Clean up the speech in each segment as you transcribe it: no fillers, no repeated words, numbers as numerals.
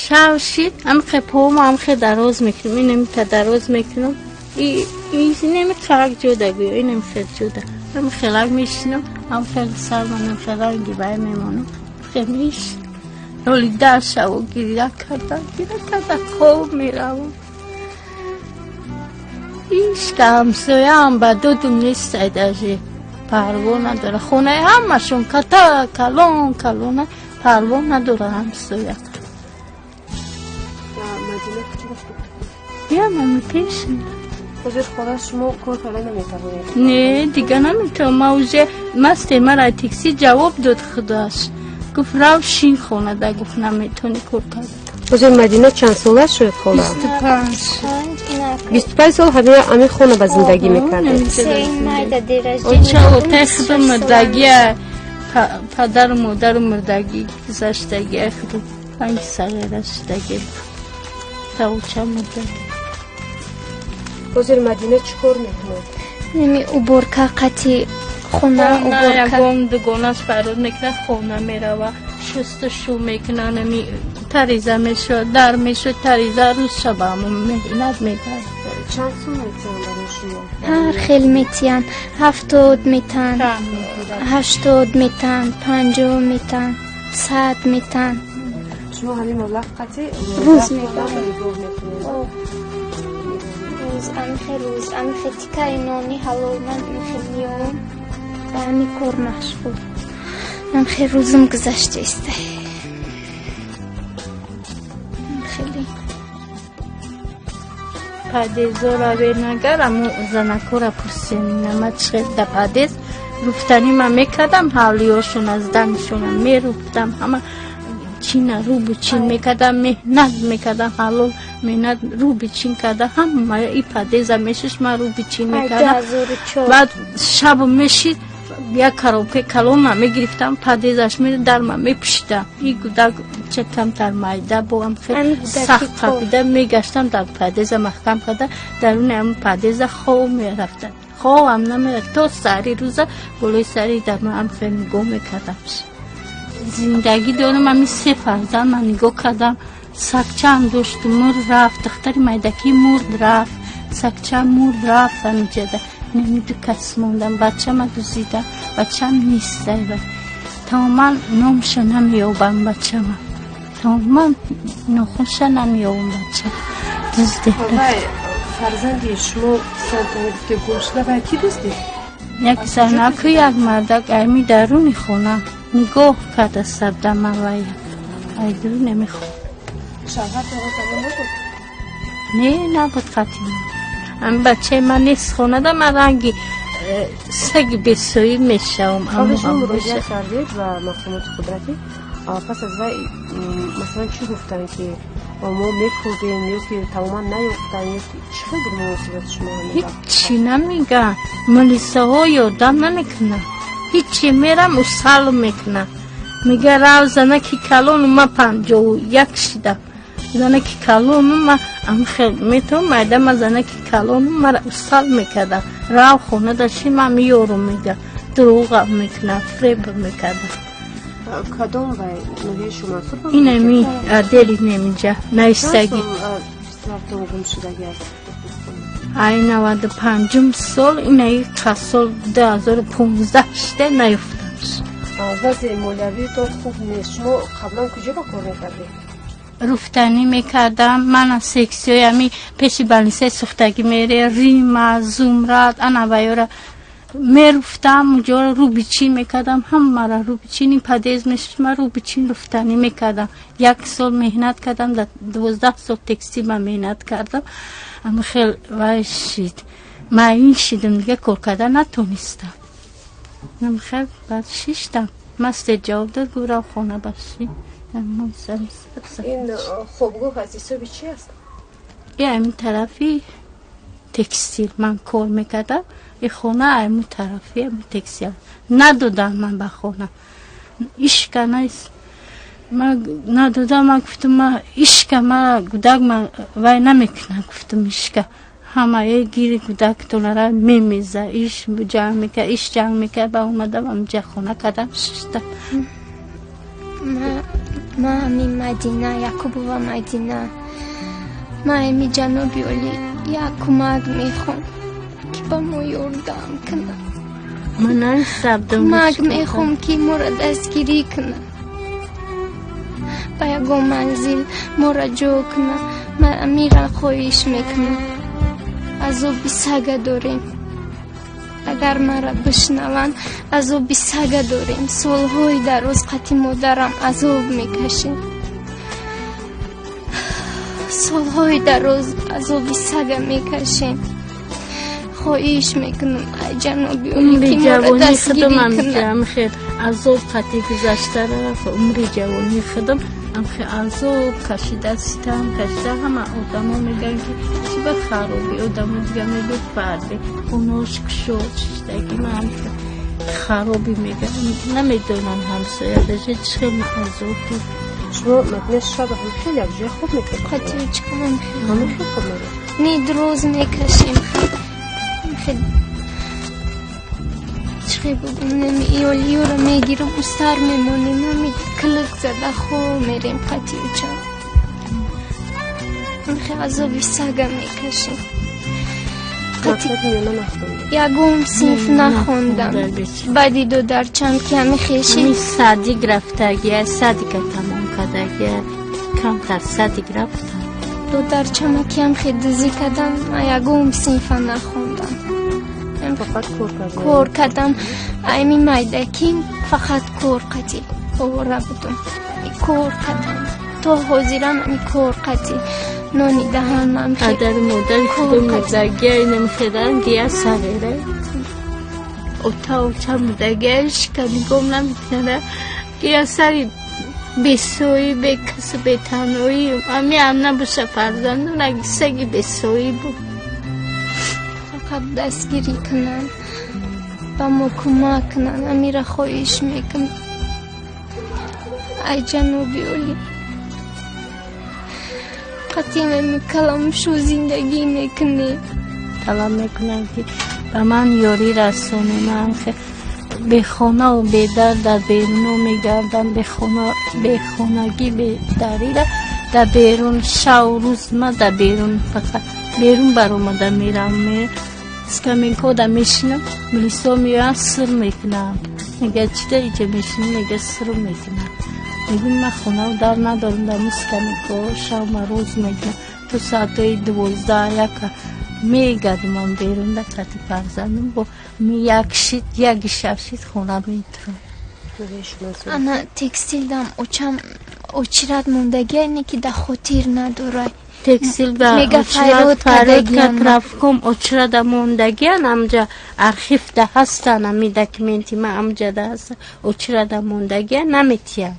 Шав шид, амхе помо амхе дароз мекунам, инем та дароз мекунам. И инем қарак ҷода гӯё, инем хел ҷода. Ам хелак мешинам, ам хел сарманам хелак гибай мемонам. Хел мешинам. Ҳоли дар шаву гиря карда, гиря карда хоб меравам. Ҳичка ҳамсояам ба додум нестай даже. Парво надора. Хонаи ҳамашон ката калон калона парво надора ҳамсоя. Мадина куҷо рафт? Ям пеш. Ҳозир хона шумо кор карда наметавонед? Не, дига наметавонам. Ма уже масте мара такси ҷавоб дод худаш. Гуфт рав шин хонада, гуфт наметавонӣ кор карда. Ҳозир Мадина чанд сола шуд хола? 25. 25 сол ҳамин хона ба зиндагӣ мекардед? Оча отай худо мурдагия, падару модару мурдагӣ гузаштагия худо панҷ сағира шудагӣ. Та оча мурда. Ҳозир Мадина чӣ кор мекунад? Неми уборка қати хона уборка. Ягон дугонаш фарёд мекунад, хона мерава, шустушу мекунад, нами тариза мешавад, дар мешавад, тариза рӯз шаба ҳамон меҳнат мекард. Чанд сум метиҳанд барои шумо? Ҳар хел метиҳанд, 70 метан, 80 метан, 50 метан, 100 метан. Шумо ҳамин маблағ қати рӯз мебаред? Нигоҳ мекунед? Рӯз амихе рӯз амихе тикаи нони ҳалол ман амихе меёвам, ба ҳамин кор машғул. Амихе рӯзум гузашта истай. Хеле. Падезора венагар аму занакора пурсем, нама чӣ да падез руфтани ман мекардам, ҳавлиёшон аз даншона меруфтам, ҳама чина рӯбу чин мекардам, меҳнат мекардам, ҳалол меҳнат рӯби чин карда, ҳама и падеза мешиш ман рӯби чин мекардам. Баъд шабу мешид як коробкаи калона мегирифтам, падезаш дарма мепӯшидам. И гудак ча камтар майда боам хеле сахт қапида мегаштам, дар падеза маҳкам карда, даруни ҳамн падеза хоб мерафтам. Хобам намерафт то сари рӯза болои сари дарма ам хеле нигоҳ мекардам. Зиндагӣ дорам, ами се фарзанд ман нигоҳ кардам. Сагчаам дошт, мурд рафт, духтари майдакӣ мурд рафт, сагчаам мурд рафт, ҳамиҷада неми ду кас мондам, бачама дузида, бачам нест. Тамоман номша намеёбам бачама, тамоман нохунша намеёбам бача. Дузде. Фарзанди шумо гуфте гум шуда, вай кӣ дуздид? Як занаку як мардак ами даруни хона нигоҳ карда сабдама вая ай дарун намехо. Шавҳар то замон набуд? Не, набуд қатъи. Ами бачаи ман нест хонада, ман ранги саги бесоиб мешавам. Ҳоло шумо муроҷиат кардед ба мақомоти қудратӣ, пас аз вай масалан чӣ гуфтанд, ки мо мекӯбем ё ки тамоман наёфтанд, ё ки чӣ хел буд муносибати шумо? Ҳиччи намегӯянд, милисаҳо ёрдам намекунанд. Ҳиччи мерам усал мекунам. Мега рав занаки калону ман 51 шидам. Занаки калону ман амхел метавон майда ман занаки калону мара усал мекардам. Рав хона даши ман меёрум мега. Дурӯғам мекунам, фреб мекардам. Кадом вай ноҳияи шумо? Инами отдели немиҷа наистагӣ. Гум шудагӣ аст? Ай 95-ум сол инаи сол 2015 шида наёфтамш. Вазъи молиявитон хуб нест. Шумо қаблан куҷо ба кор мекардед? Руфтанӣ мекардам. Ман аз сексиёи ами пеши балнисаи сӯхтагӣ мере, Рима, Зумрад, ана ваёра меруфтам, уҷоро рӯбичин мекардам, ҳамаро рӯбичини падез мешуд, ман рӯбичин руфтанӣ мекардам. Як сол меҳнат кардам, дар 12 сол текстил ман меҳнат кардам. Ами хел вай шид. Маин шидам, дига кор карда натонистам. Ами хел баъд шиштам. Мастер ҷавоб дод, гуфт рав хона баши. Ин хобгоҳ аз ҳисоби чи аст? И ами тарафи текстил ман кор мекардам. И хона ами тарафи ами текстил. Надодам ман ба хона. Ишка нест. Ман надодам, ман гуфтам ман ишка мара гудак ман вай намекунам, гуфтам ишка. Ҳамае гири гудактонара мемеза, иш ҷанг мекард, иш ҷанг мекард, ба омадам амҷа хона кардам шишта. Ман ҳамин Мадина, Якубова Мадина. Ман ҳамин ҷаноби олӣ як кӯмак мехоҳам, ки ба мо ёрдам кунад. Кӯмак мехоҳам, ки моро дастгирӣ кунад, ба ягон манзил моро ҷо кунад. Ман амира хоҳиш мекунам. Азоби сага дорем. Агар маро бишнаванд, азоби сага дорем. Солҳои дароз қати модарам азоб мекашем. Солҳои дароз азоби сага мекашем. Хоҳиш мекунам, ай ҷаноби олӣ, ки моро дастгирӣ кунад. Азоб қати гузашта рафт, умри ҷавонии худам амхе азоб кашида, ситам кашида. Ҳама одамо мегӯянд, ки чӣ ба хароби, одамо дига мегӯяд, фарде хонош кушод шиштаги. Ман хароби мегӯям, намедонам ҳамсоя даже чӣ хел азоб. Шумо Мадина шаба ҳам хеле якҷоя хоб мекардед? Қати чикамам. Ҳамин хел хоб мекардед? Не, рӯз мекашем. Чӣ бугум, иёлиёро мегирам, устар мемонем, ҳами килик зада хоб мерем қати учам. Хе азоби сага мекашем. Ягон синф нахондам. Баъди додарчам ки ҳами хеши садик рафтагия, садика тамом кардагия, камтар садик рафтам. Додарчама ки ҳам хе дузӣ кардам, ман ягон синфа нахондам. Кор кардам. Ами майдаки фақат кор қатӣ овора будум. Кор кардам. То ҳозирам ами кор қатӣ нони даҳанам. Падару модари худо мурдагия, намехедан гия сағира. Ота оча мурдагия, шика нигоҳ намекунада. Гия сари бесоӣ, бекасу бетанҳоӣ. Ами ам набоша фарзандам, саги бесоӣ буд. Фақат дастгирӣ кунанд, ба мо кӯмак кунанд. Амира хоҳиш мекунам, ай ҷаноби олӣ. Қатъи каламшу зиндагӣ мекунем. Талаб мекунам, ки ба ман ёрӣ расонед. Ман бехонаву бедар дар беруно мегардам, бехонагӣ, бедарира дар берун, шаву рӯз ма дар берун, фақат берун баромада мерам. Скамейкода мешинам, милисо меоянд, сир мекунанд. Мега, чида иҷа мешинӣ? Мега, сир мекунанд. Мегӯм, ман хонаву дар надорам, дар скамейко шавма рӯз мекунам. То соатҳои 12-1 мегардам берун да қати фарзандам. Бо як шид, яки шаб шид, хона метурам. Ана текстилдам очам очират мондагия, не ки да хотир надорай. Текстил ба правком очрада мондагиян, амҷа архивда ҳастан, ами документи ма амҷада ҳаста, очрада мондагия, наметиям.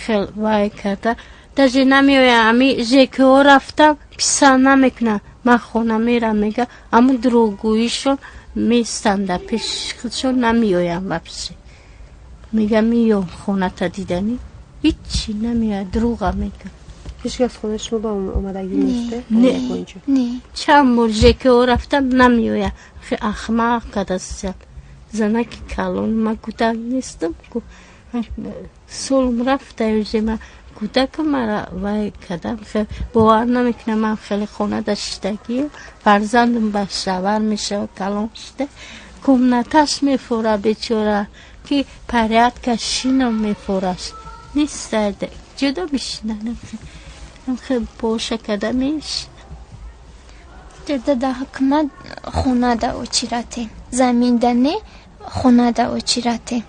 Хел вай карда, даже намеоям. Ами ЖКО рафтам, писанд намекунам. Ман хона мерам, мега, аму дурӯғгӯишон местанд дар пеши худшон, намеоям вообще. Мега, меём хоната диданӣ, ҳичи намеояд, дурӯға мега. Ҳеҷ кас хонаи шумо ба омадагӣ нест? Не. Не. Чанд бор ЖКО рафтам, намеояд. Ахмақ кардастиям, занаки калон, ман кӯдак нестам. Солм рафта уже, ман кӯдакам, мара вай кардам, бовар намекунам. Ман хеле хонада шиштагиам, фарзандам ба шавар мешавад, калон шида, комнаташ мефора, бечора, ки порядка шинам мефораш нест, ҷудо бишинам, боша карда мешинам. Ҷада да ҳукумат хонада очиратем, заминда не, хонада очиратем.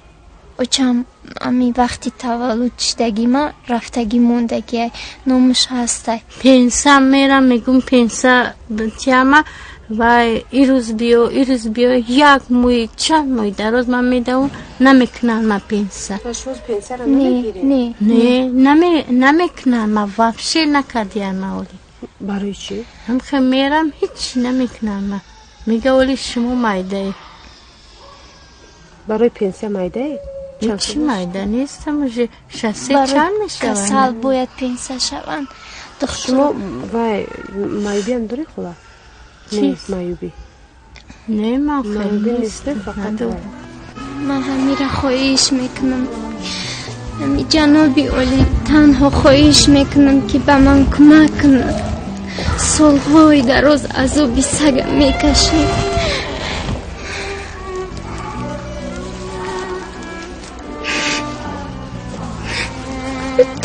Очам ами вақти таваллуд шидагима рафтагӣ мондагиай, номуш ҳастай. Пенса мерам, мегӯм, пенса тиама, вай ирӯз биё, ирӯз биё, як моҳи, чанд моҳи дароз ман медавам, намекунанд ма пенса. Не. Не, намекунанд ма, вообще накардиям ма оли. Барои чӣ? Ҳамхе мерам, ҳичи намекунанд ма. Мега, оли шумо майдае. Барои пенсия майдае? Чӣ майда нестам, уже шасе чанд мешавад. Касал бояд пенсия шаванд. Шумо вай маъюбиам доред, хола? Не, маъюбӣ. Не, ман маъюбӣ нест, фақат ман ҳамира хоҳиш мекунам. Ҷаноби олӣ, танҳо хоҳиш мекунам, ки ба ман кӯмак кунад. Солҳои дароз азоби сага мекашем.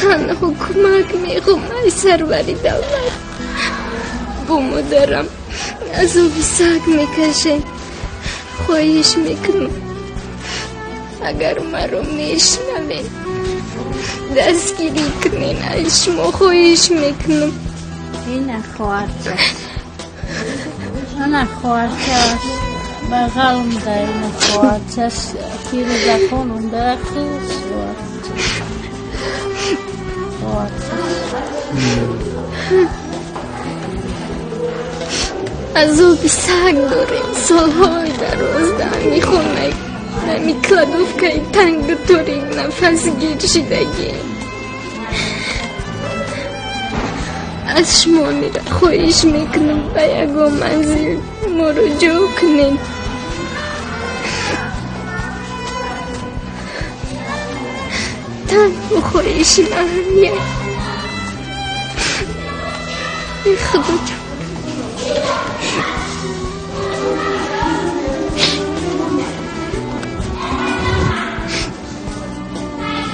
Танҳо кӯмак мехоҳам ай сарвари давлат. Бо модарам азоби саг мекашем. Хоҳиш мекунам, агар маро мешнавед, дастгирӣ кунед. Аз шумо хоҳиш мекунам. Ина хоҳарчаш, ана хоҳарчаш бағалм да, ина хоҳарчаш Фирӯза хонум да, хоҳарчаш. Азоби саг дорем солҳои дароз. Дар ҳами хона, ҳами кладовкаи тангу торик нафасгир шидагием. Аз шумо мира хоҳиш мекунам, ба ягон манзил моро ҷо кунед. Танҳо хоҳиши ман як. Худоҷон,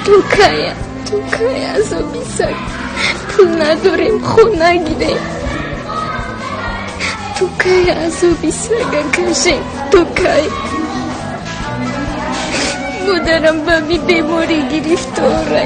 то кая, то кая азоби саг? Пул надорем хона гирем. То кай азоби сага кашем? То кай? Модарам ба ми беморӣ гирифтора.